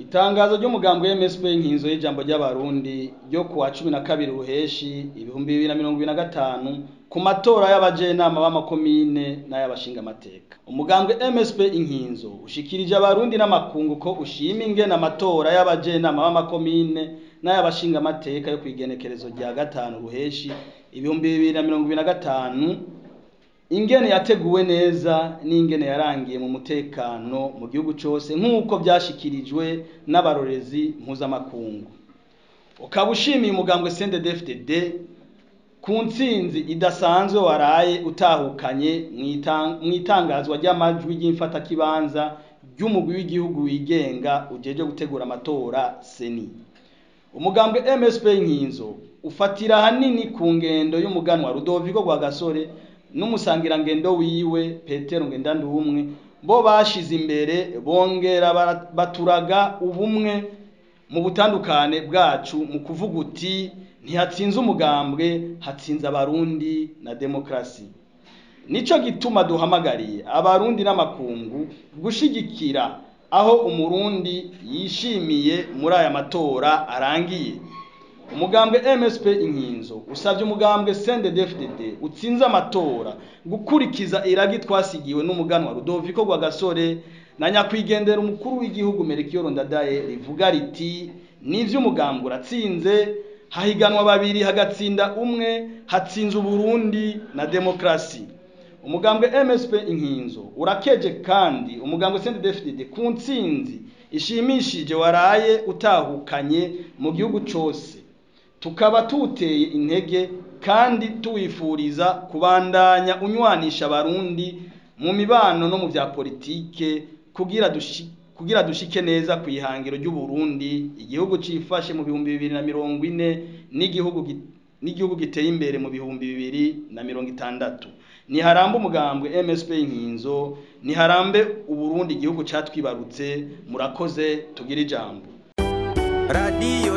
Itangazo ry'umugambwe MSP Inkinzo y'ijambo ry'Abarundi ryo kuwa 12 Ruheshi 2025 ku matora y'abajenama b'amakomine n'ay'abashingamateka. Umugambwe MSP Inkinzo ushikirije Abarundi n'amakungu ko ushima ingene amatora y'abajenama b'amakomine n'ay'abashingamateka yo kw'igenekerezo rya 5 Ruheshi 2025 ingene yateguwe neza n'ingene yarangiye mu mutekano mu gihugu cose nk'uko vyashikirijwe n'abarorezi mpuzamakungu. Ukaba ushimiye umugambwe CNDD-FDD ku ntsinzi idasanzwe waraye utahukanye mw'itangazwa ry'amajwi ry'imfatakibanza ry'umugwi w'igihugu wigenga ujejwe gutegura amatora CENI. Umugambwe MSP Inkinzo ufatira hanini ku ngendo y'umuganwa Rudoviko Rwagasore n'umusangirangendo wiwe Petero Ngendandumwe, bo bashize imbere bongera baturaga ubumwe mu butandukane bwacu mu kuvuga uti ntihatsinze umugambwe, hatsinze Abarundi na demokrasi. Nico gituma duhamagariye Abarundi n'amakungu gushigikira aho Umurundi yishimiye muri aya matora arangiye. Umugambwe MSP Inkinzo usavye umugambwe CNDD-FDD utsinze amatora gukurikiza iragi twasigiwe n'umuganwa Rudoviko Rwagasore na nyakwigendera umukuru w'igihugu Melchior Ndadaye rivuga riti nivyo umugambwe uratsinze, hahiganwa babiri hagatsinda umwe, hatsinze Uburundi na demokrasi. Umugambwe MSP Inkinzo urakeje kandi umugambwe CNDD-FDD ku ntsinzi ishimishije waraye utahukanye mu gihugu cose, tukaba tuteye intege kandi tuwifuriza kubandanya unywanisha Abarundi mu mibano no mu vya politike kugira dushike neza kw'ihangiro ry'Uburundi, igihugu cifashe mu 2040 n'igihugu giteye imbere mu 2060. Niharambe umugambwe MSP Inkinzo, niharambe Uburundi igihugu catwibarutse. Murakoze, tugire ijambo. Radio.